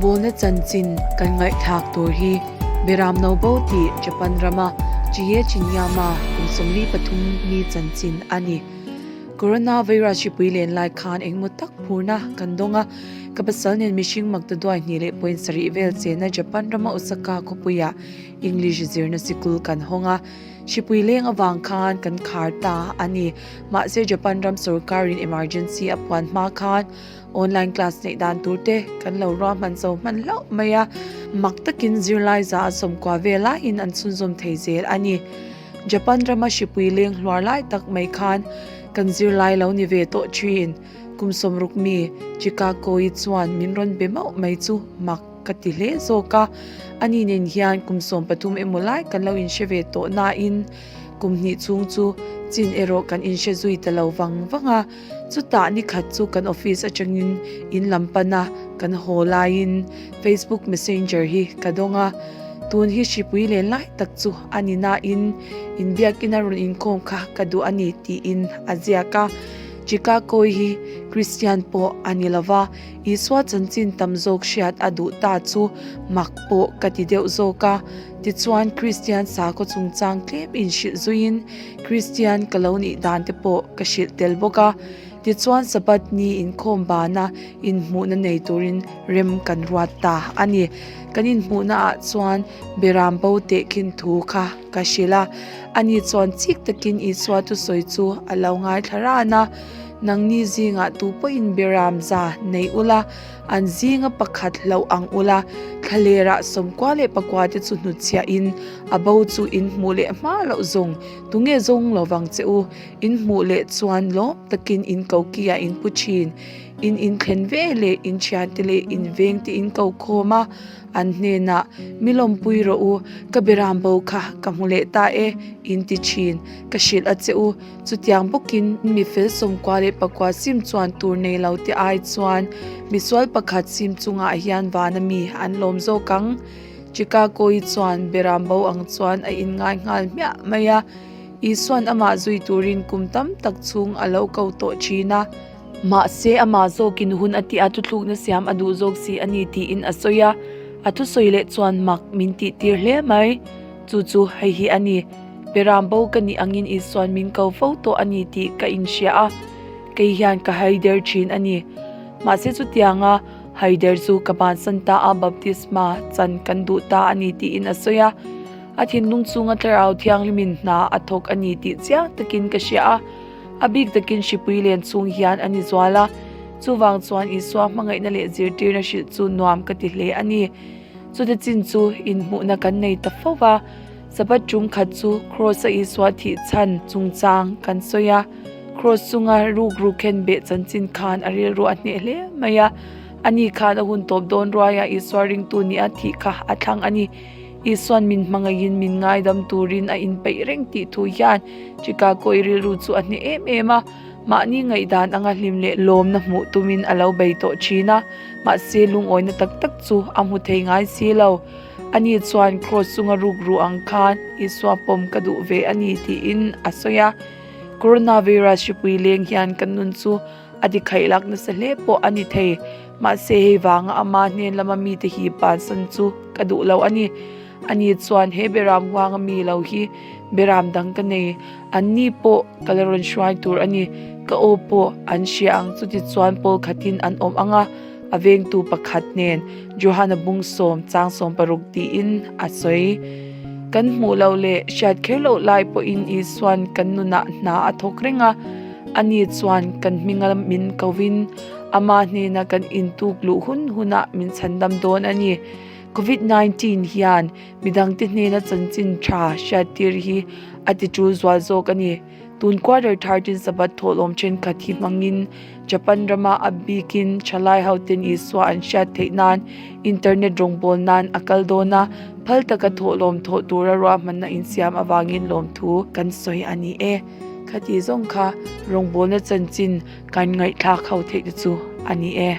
Rawngbawlna chanchin kan ngaihthlak tur hi Beram No Bo tih Japan rama Chie Chinyama kum 43 mi chanchin a ni. Coronavirus hripui len lai khan engmaw tak phurna kan dawng a, ka pasal nen mihring maktaduai hnih leh point sarih vel chena Japan rama Osaka khawpuiah English zirna sikul kan hawng a, hripui leng avang khan kan khar ta a ni. Mahse Japan ram sorkarin emergency a puan hma khan online class neih dan tur te kan lo ruahman zo hman hlauh mai a, mak takin zirlai za a sawmkua vel laiin an chhunzawm thei zel a ni. Japan rama hripui leng hluar lai tak mai khan kan zirlai lo ni ve tawh thin. Kum sawmruk mi Chikako-i chuan min rawn be mauh mai chu mak ka ti hle zawk a, ani nen hian kum 13 emaw lai kan lo inhre ve tawh nain kum hnih chhung chu chin erawh kan inhre zui ta lo vang vang a. Chutah ni khat chu kan office atangin in lam pan a kan haw laiin Facebook messenger hi ka dawng a, tun hi hripui len lai tak chu a ni nain inbiakina rawn inkhawm kha ka duh a ni tiin a ziak a. Chikakoi hi Kristian pawh a ni lova, Isua chanchin tam zawk hriat a duh ta chu mak pawh ka ti deuh zawk a. Tichuan Kristian sakhaw chungchang tlem inhrilh zuiin Kristian ka lo nih dan te pawh ka hrilh tel bawk a. Tichuan Sabbath ni inkhawm bana inhmuhna nei turin rem kan ruat ta a ni. Kan inhmuhna ah chuan Beram bo tehkhin thu kha ka hrilh a. Ani chuan chik takin Isua thusawi chu a lo ngaithla ran a. Nangni zingah tu pawhin Beram za nei ula, an zinga pakhat hlauh ang ula, thlalerah 94 leh pakua te chu hnutchhiahin a bo chu in hmuh leh hma loh zawng tunge zawng lovang che u, in hmuh leh chuan lawm takin in kokiah in pu thin, in inthlen ve leh in thiante leh in vengte in ko khawm a. An hnenah, Mi lawmpui rawh u, ka beram bo kha ka hmu leh ta e, in ti thin. Ka hrilh a che u. Chutiang bawkin mi fel 94 leh pakua sim chuan tur nei lo te ai chuan misual pakhat sim chungah hian vana mi an lawm zawk ang. Chikakoi chuan beram bo ang chuan a inngai nghal hmiah mai a. Isuan amah zui turin kum tam tak chhung a lo ko tawh thin a. Mahse, amah zawkin hun a tih a thuthlukna siam a duh zawk si a ni tiin a sawi a, a thusawi leh chuan mak min tihtir hle mai. Chu chu hei hi a ni, Beram bo ka nih angin Isuan min ko fo tawh a ni tih ka inhria a, kei hian ka haider thin a ni. Mahse chutianga haider chu ka bansan ta a, baptisma chan kan duh ta a ni tiin a sawi a. A thinlung chunga Thlarau Thianghlimin hna a thawk a ni tih chiang takin ka hria a. A bik takin hripui len chhung hian a ni zual a, chuvang chuan Isua hmangaihna leh zirtirna hrilh chu nuam ka ti hle a ni. Chute chin chu inhmuhna kan nei ta fo va, Sabbath tum khat chu Kraws-a Isua thih chhan chungchang kan sawi a, Kraws chunga rukru khen beh chanchin khan a rilru a hneh hle mai a, ani khan a hun tawp dawn ruaia Isua ringtu nia thih kha a thlang a ni. Isuan min hmangaihin min ngaidam turin a inpeih reng tih thu hian Chicago-i rilru chu a hneh em em a, mahni ngaihdan anga hlim leh lawmna hmuh tumin a lo bei tawh thin a, mahse lungawina tak tak chu a hmu thei ngai si lo. Ani chuan Kraws chunga rukru ang khan Isua pawm ka duh ve a ni tiin a sawi a. Coronavirus hripui leng hian kan nun chu A ti khaih lak nasa hle pawh a ni thei. Mahse hei vanga ama hnen lama mite hi bansan chu ka duh lo a ni. Ani chuan he beram huanga mi lo hi beram dang ka nei. Anni pawh ka la rawn hruai tur a ni. Ka aw pawh an hria ang chuti chuan pawl khatin an awm ang a, a vengtu pakhat nen Johana bung sawm chang 16 tiin a sawi. Kan hmuh loh leh hriat kher loh lai pawhin Isuan kan nunah hna a thawk reng a. Ani chuan kan hminga min kovin ama hnena kan intuk luh hun hunah min chhandam dawn a ni. Covid 19 hian midangte hnena chanchin tha hriattir hi a ti tul zual zawk a ni. Tun quarter 13 Sabbath thawhlawm thenkhat hi hmangin Japan rama a bikin thalai hoten Isua an hriat theih nan internet rawngbâwl nan a kal dawn a, phal taka thawhlawm thawh tura ruahmanna insiam avangin lawmthu kan sawi a ni e. Khati zawng kha rawngbawlna chanchin kan ngaihthlak ho theih te chu a ni e.